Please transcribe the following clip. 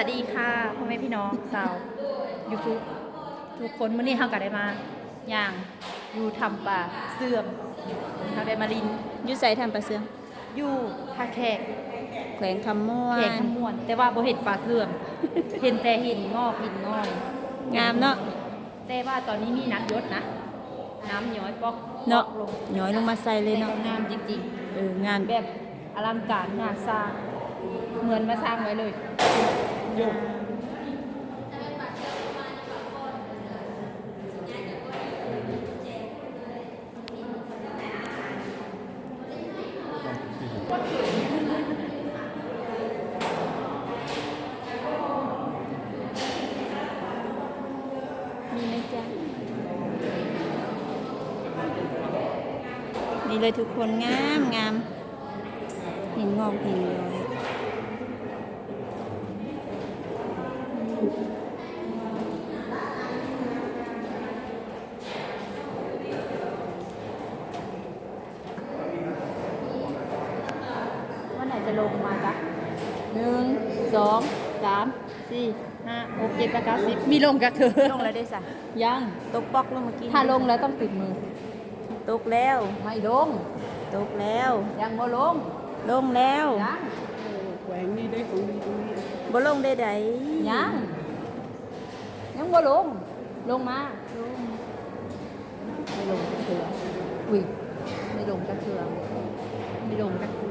ສະບາຍດີຄ່ະ ພໍ່ແມ່ພີ່ນ້ອງຊາວຢູທູບທຸກຄົນ. ມື້ນີ້ເຮົາກໍໄດ້ມາຍ່າງຢູ່ຖ້ຳປາເຊື່ອມ ເຮົາໄດ້ມາຫຼິ້ນ. ຢູ່ໃສຖ້ຳປາເຊື່ອມ? ຢູ່ທ່າແຂກ ແຂວງຄຳມ່ວນ ແຂວງຄຳມ່ວນ ແຕ່ວ່າບໍ່ເຫັນປາເຊື່ອມ ເຫັນແຕ່ຫີນງອກຫີນງອຍ ງາມເນາະ. ແຕ່ວ່າຕອນນີ້ມີນ້ຳຢົດນະ ນ້ຳຍ້ອຍປອກ ເນາະ ປອກລົງ ຍ້ອຍລົງມາໃສ່ເລີຍເນາະ. ແຕ່ກໍງາມຈິງໆ ເອີ ງາມ ແບບອະລັງການງານສ້າງ ເໝືອນມາສ້າງໄວ້ເລີຍ. ມີໄໝຈ້າ? ນີ້ເລີຍທຸກຄົນ ງາມໆ ຫີນງອກຫີນຍ້ອຍ. ວັນໃດຈະລົງມາຈະ ໜຶ່ງ ສອງ ສາມ ສີ່ ຫ້າ ຫົກ ເຈັດ ແປດ ເກົ້າ ສິບ ມີລົງຈັກເທື່ອ? ລົງແລ້ວເດ້ຊະ. ຍັງ ຕົກປອກລົງມື້ກີ້. ຖ້າລົງແລ້ວຕ້ອງຕິດມື. ຕົກແລ້ວ ໄມ່ລົງ. ຕົກແລ້ວ ຍັງບໍ່ລົງ. ລົງແລ້ວ. ຍັງ ແຂວງນີ້ໄດ້ຂອງດີຕົງນີ້ ບໍ່ລົງໄດ້ໃດ. ຍັງ ຍັງບໍ່ລົງ. ລົງມາ ລົງ ໄມ່ລົງຈັກເທື່ອ. ອຸ້ຍ ໄມ່ລົງຈັກເທື່ອ ໄມ່ລົງຈັກເທື່ອ.